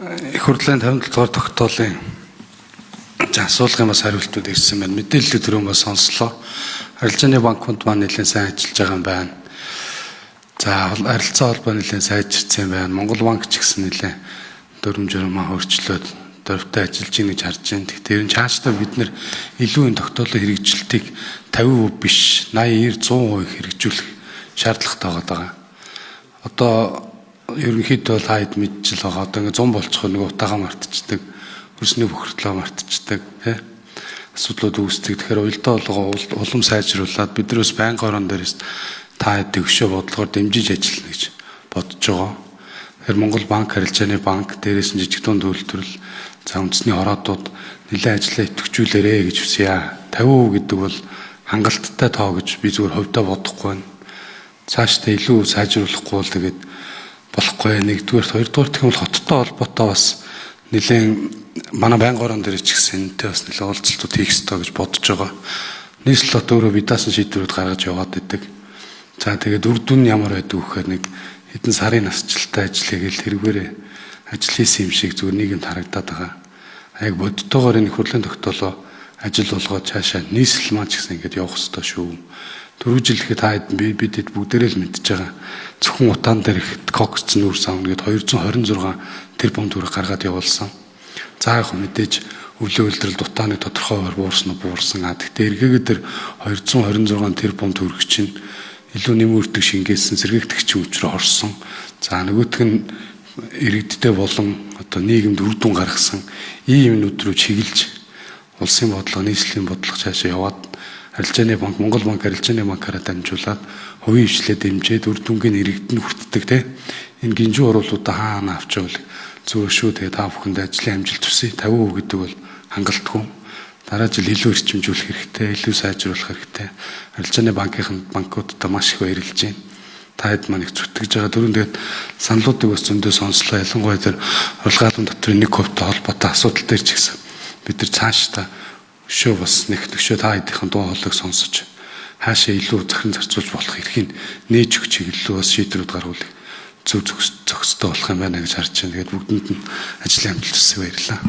Их хурлын 57 дугаар тогтоолын асуулгын бас хариултууд ирсэн байна. Мэдээлэл төрөө бас сонслоо. Арилжааны банкуд маань нэлээд сайн ажиллаж байгаа юм байна. За, арилцаа холбоо нэлээд сайжирсан байна. Монгол банк ч гэсэн нэлээд дүрм журмаа хөрчлөөд дөрвтэй ажиллаж гин гэж харж байна. Тэгэхээр ер нь цаашдаа бид нэр илүү энэ тогтоолын хэрэгжилтийг 50% биш 80, 90, 100% хэрэгжүүлэх шаардлагатай байгаа. Одоо ерөнхийдөө бол хайд мэдчил байгаа. Одоо ингээ 100 болчихоор нэг утаагаа мартчихдаг, хөрсний бохирдлоо мартчихдаг, тий асуудлууд үүсдэг. Тэгэхээр уялдаа болгоо улам сайжруулад биднээс байнгын орон дээрээс та хэд өшөө бодлогоор дэмжиж ажиллана гэж бодож байгаа. Тэгэхээр Монгол банк, арилжааны банк, дээрээс нь жижиг дунд үйлдвэрлэл, за үндэсний хороодууд нэлээд ажиллаа идэвхжүүлээрэ гэж хүсье. 50% гэдэг бол хангалттай тоо гэж би зүгээр хувьдаа бодохгүй байна. Цаашдаа илүү сайжруулахгүй бол тэгээд болохгүй. Нэгдүгээр, хоёрдугаар гэх юм бол хоттой холбоотой бас нэлээд манай байнгын орон дээр ч гэсэн энэтэй бас нэлээд уулзалтууд хийх ёстой гэж бодож байгаа. Нийслэл хот өөрөө бидаасан шийдвэрүүд гаргаж яваад идэг. За, тэгээд үр дүн ямар байдаг вэ гэхээр нэг хэдэн сарын насжилттай ажил хийгээл тэргээрээ ажил хийсэн юм шиг зүгээр нийгэмд харагдаад байгаа. Яг бодтойгоор энэ хурлын тогтоолоо ажил болгоод цаашаа нийслэл маань ч гэсэн ингэж явах ёстой шүү. Түрүү жил ихэд та хэд би бидэд бүгдээрээ л мэдж байгаа. Зөвхөн утаан дээр их кокс нүүрс авна гэд 226 тэрбум төгрөг гаргаад явуулсан. За, яг мэдээж өвлөө үйлдвэрлэлд утааны тодорхой хуваар буурсан уу, буурсан. А тэгтээ эргээгээд тэр 226 тэрбум төгрөг чинь илүү нэмүүрдэг шингээсэн сэргээгдэгчийн хүч рүү орсон. За, нөгөөх нь иргэдтэй болон одоо нийгэмд үр дүн гаргасан ийм юмнууд руу чиглэж улсын бодлого, нийслэлийн бодлого цаашаа яваад арилжааны банк, Монгол банк арилжааны банкаараа дамжуулаад хувийн хвшлээ дэмжиж үр дүнгийн иргэдэнд хүртдэг те. Энэ гинжүү оруулуудаа хаана авч явал зүгээр шүү. Тэгээ та бүхэнд ажлын амжилт хүсье. 50% гэдэг бол хангалтгүй. Дараа жил илүү эрчимжүүлэх хэрэгтэй, илүү сайжруулах хэрэгтэй. Арилжааны банкын банкудад маш их баярлж байна. Та хэд маань их зүтгэж байгаа. Дөрөв тэгээд саналуудыг бас зөндөө сонслоо. Ялангуяа тэр урилгаалan дотрын 1%-тай холбоотой асуудал дээр ч гэсэн бид нар цаашдаа өшөө бас нэг төгшөө та хэдийнхэн дуу хоолойг сонсож хаашаа илүү захин зарцуулж болох эрхийг нээж өгч чиглэлөө бас шийдвэрүүд гаргуулах зөв зохистой болох юм байна гэж харж байна. Тэгээд бүгдэнд нь ажлын амжилт хүсье, баярлалаа.